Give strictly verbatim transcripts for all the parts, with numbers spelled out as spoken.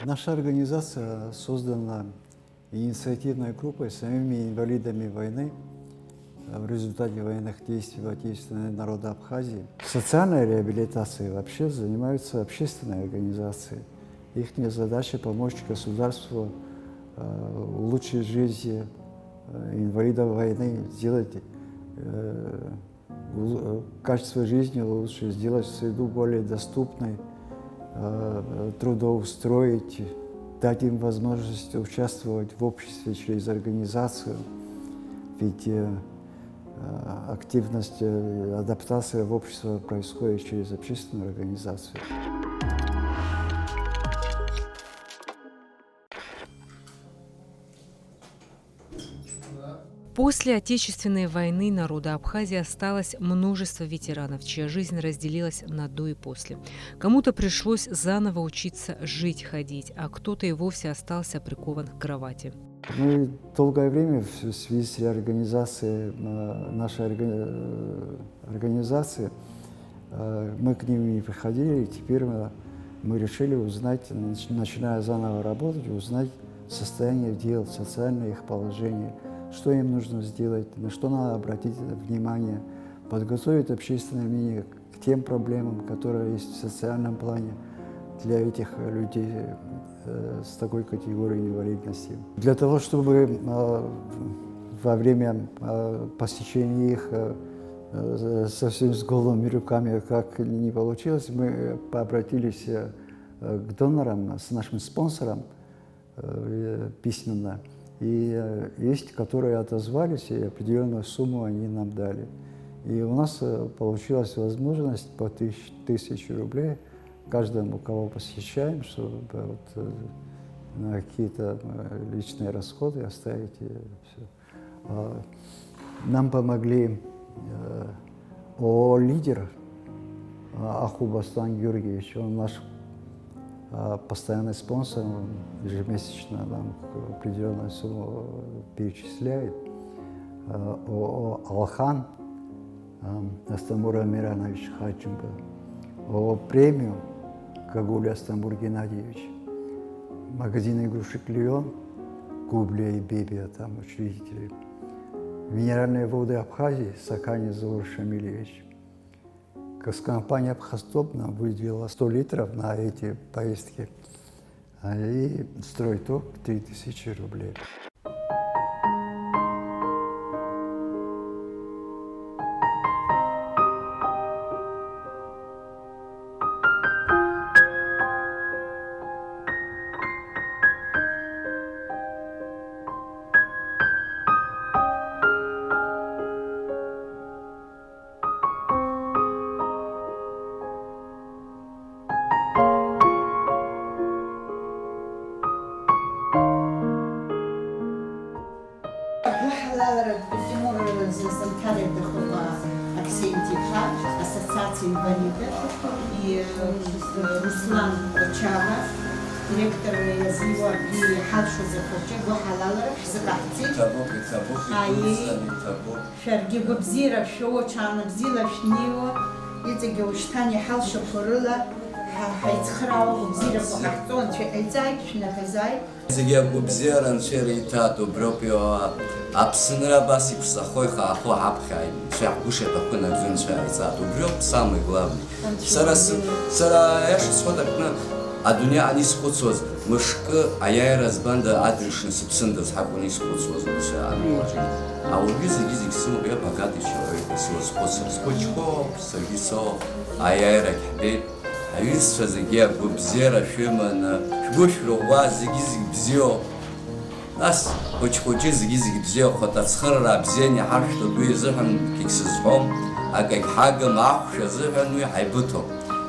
Наша организация создана инициативной группой, самими инвалидами войны, э, в результате военных действий в Отечественной народной Абхазии. Социальной реабилитацией вообще занимаются общественные организации. Ихняя задача — помочь государству, э, улучшить жизнь, э, инвалидов войны, сделать, э, уз-, э, качество жизни лучше, сделать среду более доступной, э, трудоустроить, дать им возможность участвовать в обществе через организацию. Ведь, э, э, активность, э, адаптация в общество происходит через общественную организацию. После Отечественной войны народа Абхазии осталось множество ветеранов, чья жизнь разделилась на до и после. Кому-то пришлось заново учиться жить, ходить, а кто-то и вовсе остался прикован к кровати. Мы долгое время в связи с реорганизацией, э, нашей орга-, э, организации, э, мы к ним не приходили, и теперь мы, мы решили узнать, нач-, начиная заново работать, узнать состояние дел, социальное их положение, что им нужно сделать, на что надо обратить внимание, подготовить общественное мнение к тем проблемам, которые есть в социальном плане для этих людей, э, с такой категорией инвалидности. Для того, чтобы, э, во время, э, посещения их, э, э, совсем с голыми руками, как не получилось, мы, э, обратились, э, к донорам, с нашим спонсором, э, письменно. И, э, есть, которые отозвались, и определённую сумму они нам дали. И у нас, э, получилась возможность по тысяч-, тысяче рублей каждому, кого посещаем, чтобы вот, э, на какие-то, э, личные расходы оставить, и всё. А, нам помогли, э, ООО «Лидер», а, Ахуба Аслан Георгиевич, он наш, а, постоянный спонсор, он ежемесячно нам определённую сумму перечисляет. А, ООО «Алхан», а, Астамур Амиранович Хаджимба, ООО «Премиум», Кагули Астамур Геннадьевич, магазин игрушек «Леон», Губля и Бебия, там учредители. Минеральные воды Абхазии, Сакани Заур Шамильевич. Госкомпания «Абхазтоп» нам выделила сто литров на эти поездки. А, и «Стройток» три тысячи рублей. Гәыҳалалратә Тимур зынҭара дахыҟоу Аксентиԥҳа, ассоциациа инвалидов, и, э, Руслан Очава, директор иазиуа, иҳалшоз ахәыҷы гәыҳалалра шәзыҟаҳҵеит. Иҭабуп, иҭабуп, Аиеи. Идуӡӡан иҭабуп. Шәаргьы гәабзиара шәоуа, ҽаанбзиала шәнеиуа, иҵегьы ушьҭан иҳалшақәо рыла ҳа-, ҳаицхраауа гәабзиарақәа ҟаҳҵо, Анцәа иҟаиҵааит, шәнаҳәазааит. Зегьы агәабзиара Анцәа иара иҭаатәу убриоуп иоуа. Аԥсынра абас иԥсахо ихаахо ҳаԥхьа Анцәа ҳгәы шаҭаху нагӡо Анцәа иаиҵаатәу убриоуп самый главный. Сара с-, сара аиаша сҳәоит аҟны адунеи аҟны исхәыцуаз, мышкы аиааира збанда адыршны сыԥсындаз ҳакәын исхәыцуаз ус иаанхоз. Ауаҩы зегьы-зегь сымоуп, я богатый человек, ус иуазхәыцыр, схәыҷқәоуп, саргьы соуп, аиааирагь ҳбеит. Аҩызцәа зегьы агәабзиара шәыманы, шәгәы шәрыӷәӷәа, зегьы-зегь бзиоуп. Нас, хәыҷ-хәыҷы зегьы-зегь бзиахоит, ацхыраара бзианы иҳаршәҭоит, уи изыҳәан акгьы сызҳәом, акагь ҳагым, ахәшә азыҳәан уи ҳаибыҭоуп.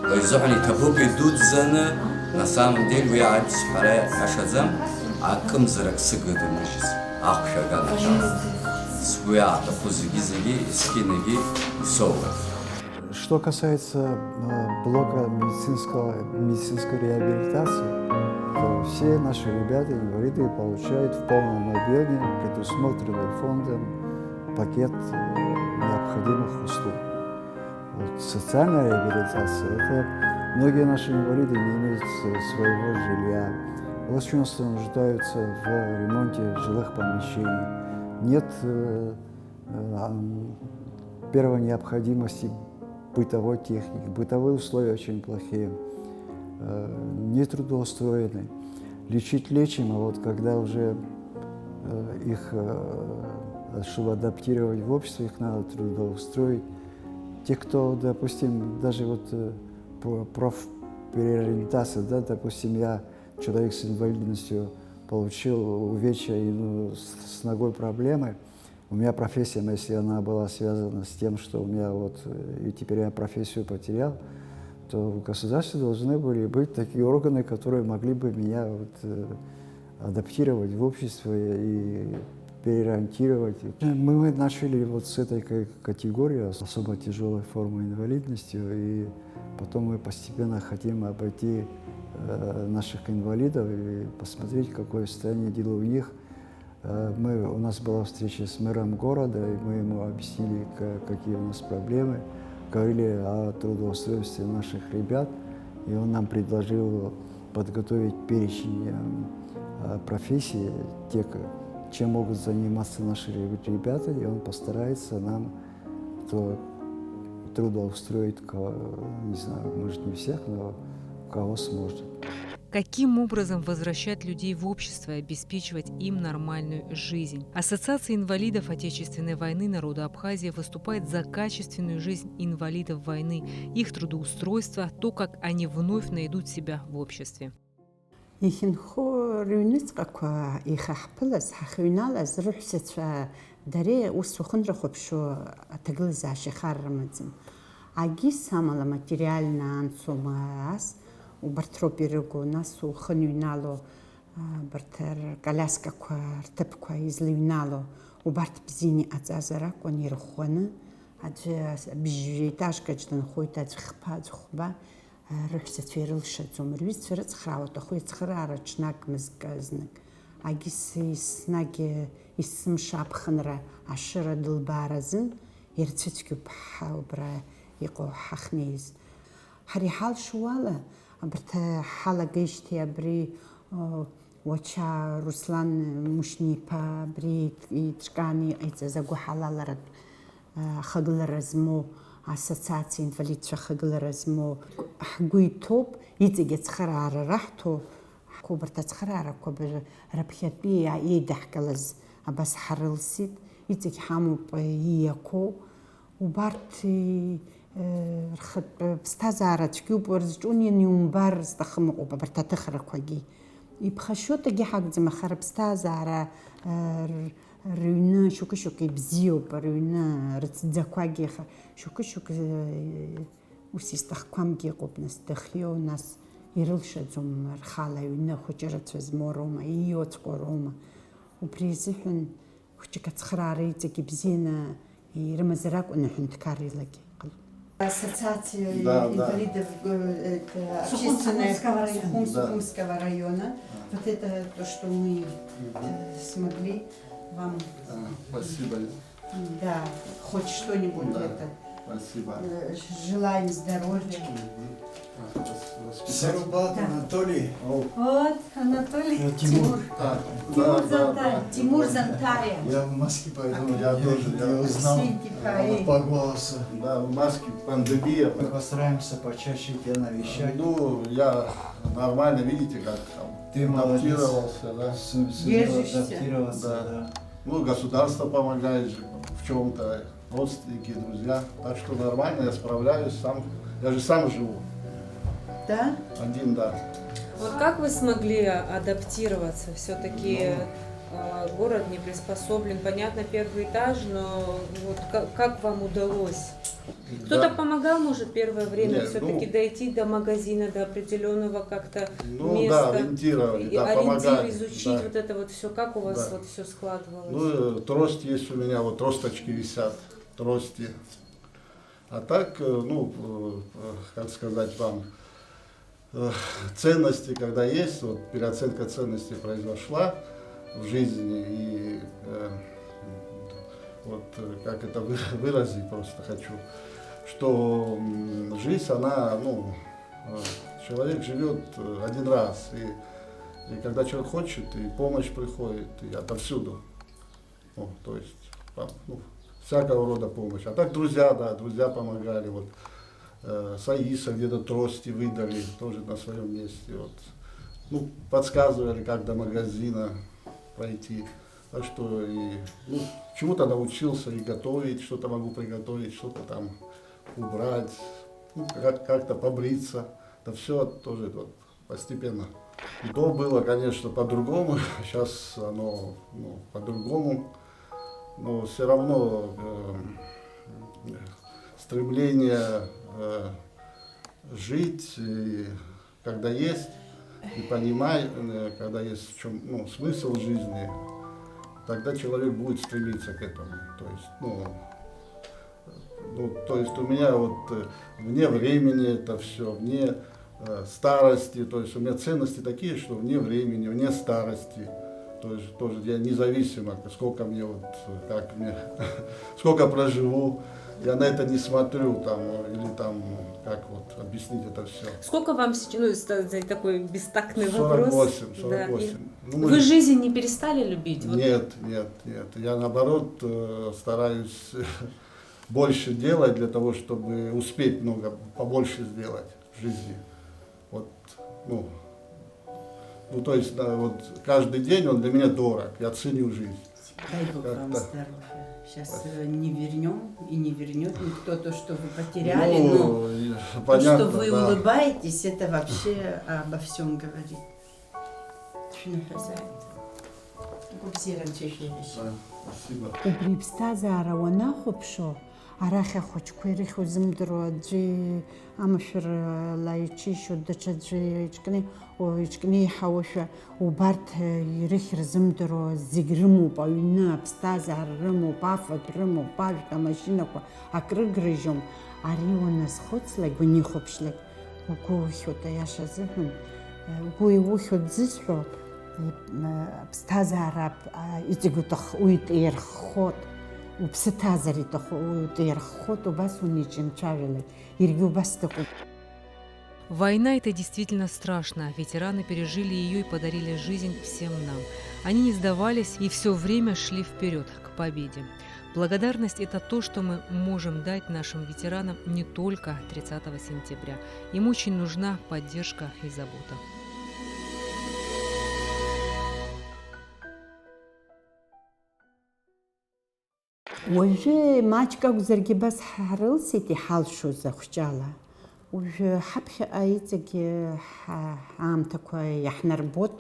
Уи изыҳәан иҭабуп идуӡӡаны, на самом деле, уи аиԥш сҳәара иашаӡам, акымзарак сыгыдамыжьыз, ахәшә аганахьала. Сгәы иааҭаху зегьы-зегьы есқьынагьы исоуеит. Что касается, э, блока медицинского, медицинской реабилитации, то все наши ребята, инвалиды, получают в полном объёме предусмотренный фондом пакет, э, необходимых услуг. Вот социальная реабилитация, это многие наши инвалиды не имеют с-, своего жилья, Очень нуждаются в ремонте жилых помещений. Нет э, э, ам, первой необходимости бытовой техники. Бытовые условия очень плохие. Э, Не трудоустроены. Лечить лечим, а вот когда уже э, их э, чтобы адаптировать в общество, их надо трудоустроить. Те, кто, допустим, даже вот э, про- профпереориентация, да, допустим, я человек с инвалидностью, получил увечья и ну, с, с ногой проблемы. У меня профессия, если она была связана с тем, что у меня вот, э, и теперь я профессию потерял, то в государстве должны были быть такие органы, которые могли бы меня вот, э, адаптировать в общество и переориентировать. Мы начали вот с этой ка- категории особо тяжелой формы инвалидности, и потом мы постепенно хотим обойти э, наших инвалидов и посмотреть, какое состояние дела у них. Э, Мы, у нас была встреча с мэром города, и мы ему объяснили, ка- какие у нас проблемы, говорили о трудоустройстве наших ребят, и он нам предложил подготовить перечень э, профессий, те, к- чем могут заниматься наши ребята, и он постарается нам то трудоустроить, кого- не знаю, может, не всех, но кого сможет. Каким образом возвращать людей в общество и обеспечивать им нормальную жизнь? Ассоциация инвалидов Отечественной войны народа Абхазии выступает за качественную жизнь инвалидов войны, их трудоустройство, то, как они вновь найдут себя в обществе. Ихьынхо рыҩныҵҟақәа ихаҳԥылаз, ҳахьыҩналаз, рыҳәсацәа дареи ус уахынрыхәаԥшуа аҭагылазаашьа хар рымаӡам. Агьыс амала материально анцома ас, убарҭ роуп ирыгу, нас ухыныҩнало, а, абарҭ ркалиаскақәа, рҭыԥқәа излыҩнало, убарҭ бзианы иҟаҵазар акәын ирӷәӷәаны, аӡәы бжьҩы етажкаҿ дынхоит, аӡә хԥа, аӡә хәба, а, рыҳәсацәа ирылшаӡом, рҩызцәа рыцхраауа аҭаху ицхыраара ҽнак мызкы знык. Агьыс еснагь есымша аԥхынра ашыра дылбааразын, ирцәыцәгьоуп ҳа убра иҟоу ҳахьнеиз. Ҳара иҳалшоу ала, абарҭ ҳалагеижьҭеи абри, о, Уача Руслан Мушьни-иԥа абри иҭ- иҭҿкааны иҟаиҵаз агәыҳалалратә, а, ахагылара змоу, ассоциациа инвалидцәа ахагылара змоу ҳгәы иҭоуп, иҵегь ацхыраара раҳҭо, ҳқәа убарҭ ацхыраарақәа б- раԥхьатәи иа- еидаҳкылаз абас ҳарылсит, иҵегь ҳамоуп ииақәоу. Убарҭ, э, рхатә ԥсҭазаара цәгьоуп, рзҿуны иумбар зҭахым ыҟоуп абарҭ аҭыхрақәагьы. Иԥхашьоит, акгьы ҳагӡам, аха рыԥсҭазаара, э, р- рыҩны шьоукы-шьоукы ибзиоуп, рыҩны рыцӡақәагьы, аха шьоукы-шьоукы, э, ус изҭахқәамгьы ыҟоуп, нас дыхиоу, нас ирылшаӡом рхала аҩны, ахәыҷы рацәа змоу роума, ииоуҵәҟьоу роума. Убри азыҳәан хәыҷык ацхыраара иҵегь ибзианы ирымазар акәын аҳәынҭқарреилак. Ассоциация Да, да. инвалидов э, это, Сухум-, общественная Сухумского района. Сухум- Да. Сухумского района. Вот это то, что мы э, смогли вам, А, Спасибо. Да, хоть что-нибудь Да. это. Спасибо. Э, Желаем здоровья. Мгм. А, вас- вас Зарубат Да. Анатолий. О, Вот, Анатолий. Э, Тимур. а, Тимур да, да, Зантария. Да. Тимур Зантария. Я в маске, поэтому я Окей, тоже я- не узнал Синтипа, э, э. По голосу. Да, в маске пандемия. Мы постараемся почаще тебя навещать. Ну, я нормально, видите, как там. Ты молодец. Адаптировался, да. Су- сумел Держишься. Адаптироваться, Да. Да. Ну, государство помогает же, в чем-то, родственники, друзья. Так что нормально, я справляюсь сам. Я же сам живу. Да? Один, да. Вот как вы смогли адаптироваться? Все-таки Ну. э, город не приспособлен. Понятно, первый этаж, но вот как, как вам удалось? Кто-то Да. Помогал, может, первое время Нет, все-таки ну. Дойти до магазина, до определенного как-то Ну, места? Да, ориентировали, И да, ориентир, помогали. изучить Да. Вот это вот все, как у вас Да. Вот все складывалось? Ну, э, трость есть у меня, вот тросточки висят, трости. А так, э, ну, э, э, как сказать вам, э, ценности, когда есть, вот переоценка ценностей произошла в жизни, и э, вот э, как это вы- выразить просто хочу, что м, жизнь, она, ну, э, человек живет э, один раз, и И когда человек хочет, и помощь приходит, и отовсюду. Ну, то есть, там, ну, всякого рода помощь. А так друзья, да, друзья помогали. Вот, э, Саиса где-то трости выдали, тоже на своем месте. Вот. Ну, подсказывали, как до магазина пройти. Так что и, ну, чему-то научился и готовить, что-то могу приготовить, что-то там убрать, ну, как- как-то побриться. Это все тоже вот постепенно. До было, конечно, по-другому, сейчас оно, ну, по-другому, но все равно, э, стремление, э, жить, и когда есть, и понимай, э, когда есть в чем, ну, смысл жизни, тогда человек будет стремиться к этому. То есть, ну, ну, то есть у меня вот, э, вне времени это все, вне, э, старости, то есть у меня ценности такие, что вне времени, вне старости. То есть тоже я независимо, сколько мне вот, э, как мне, сколько проживу, я на это не смотрю, там, э, или там, как вот объяснить это все. Сколько вам сейчас, ну, это такой бестактный вопрос. Сорок восемь, да, сорок восемь. Ну, мы Вы жизнь не перестали любить? Вот. Нет, нет, нет. Я наоборот, э, стараюсь больше делать для того, чтобы успеть много, побольше сделать в жизни. Вот, ну, ну, то есть, да, вот каждый день он для меня дорог, я ценю жизнь. Дай Бог вам здоровья. Сейчас, э, не вернем и не вернет никто то, что вы потеряли, но то, что вы улыбаетесь, это вообще обо всем говорит. Шәныҳәазааит. Гәабзиара анцәа ишәеиҳәашьа. Да, спасибо. Убри иԥсҭазаара уанахәаԥшуа, арахь ахәыҷқәа ирыхьуа зымдыруа аӡәы амашәырала иҽишьуа, даҽаӡәы иҿкны, о, иҿкны иҳауашәа, убарҭ, э, ирыхьыр зымдыруа зегь рымоуп, аҩны аԥсҭазаара рымоуп, афатә рымоуп, ажәтә амашьынақәа акрыгрыжьуам. Ари уаназхәыцлак, уанихәаԥшлак, угәы ухьуеит, аиаша азыҳәан, угәы иухьуеит зысҳәо, аԥсҭазаара иҵегь уҭаххоит, уиаирххоит, уԥсы ҭазар иҭаху-, уиаирххоит, убас унеиҿамцәажәалак, иаргьы убас дыҟоуп. Война — это действительно страшно. Ветераны пережили её и подарили жизнь всем нам. Они не сдавались и всё время шли вперёд, к победе. Благодарность — это то, что мы можем дать нашим ветеранам не только тридцатого сентября. Им очень нужна поддержка и забота. Уажәы маҷк акәзаргьы абас ҳрылсит иҳалшоз ахәҷала. Уажәы ҳаԥхьаҟа иҵегьы ҳа-, ҳаамҭақәа иаҳнарбоит.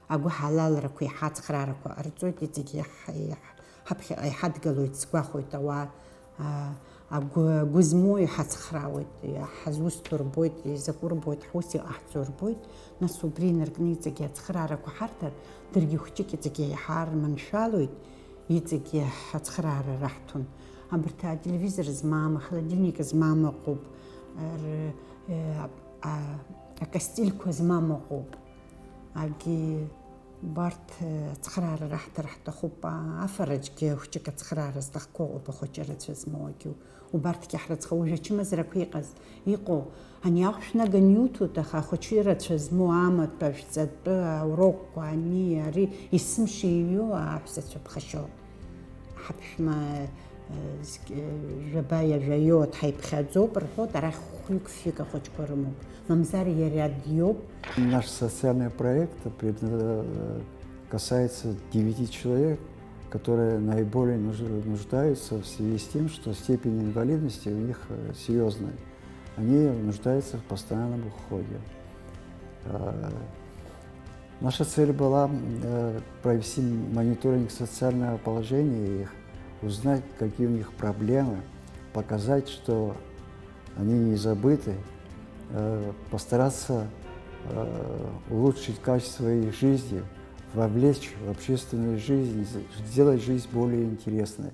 Агәыҳалалрақәа, иҳацхраарақәа ҟарҵоит, иҵегь иаҳ-, иаҳ-, ҳаԥхьаҟа иҳадгылоит, сгәахәоит, ауаа, а, агәы, агәы змоу иҳацхраауеит, иаҳ-, ҳазусҭоу рбоит, изакәу рбоит, ҳус иҟаҳҵо рбоит, нас убри инаркны иҵегь ацхраарақәа ҳарҭар, даргьы хәҷык иҵегь иаҳарманшәалоит, иҵегь ҳацхраара раҳҭон. Абарҭ ателевизор змам, ахолодильник змам ыҟоуп, р-, э, а, акастильқәа змам ыҟоуп. Агьи убарҭ, э, ацхраара раҳҭар ҳҭахуп, а, афараџьгьы хәҷык ацхраара зҭахқәоу ыҟоуп, ахәыҷы рацәа змоу агьу. Убарҭгьы ҳрыцха-, уажә ачымазарақәа иҟаз, иҟоу, ани ахәшә наган иуҭоит, аха ахәыҷы рацәа змоу амаҭәа, ашәҵатәы, аурокқәа, ани, ари, есымша иҩу аҳәсацәа ԥхашьо. Ҳаԥшәма, э, зқь-, э, жәаба иажәа иоуа дҳаиԥхьаӡоуп рҳәоит, арахь хәҩык-фҩык ахәыҷқәа рымоуп. Мамзар иара диоуп. Наш социальный проект предна-, касается девяти человек, которые наиболее нуж-, нуждаются в связи с тем, что степень инвалидности у них, э, серьёзная. Они нуждаются в постоянном уходе. Э, наша цель была, э, провести мониторинг социального положения их, узнать, какие у них проблемы, показать, что они не забыты, э, постараться, э, улучшить качество их жизни, вовлечь в общественную жизнь, з-, сделать жизнь более интересной.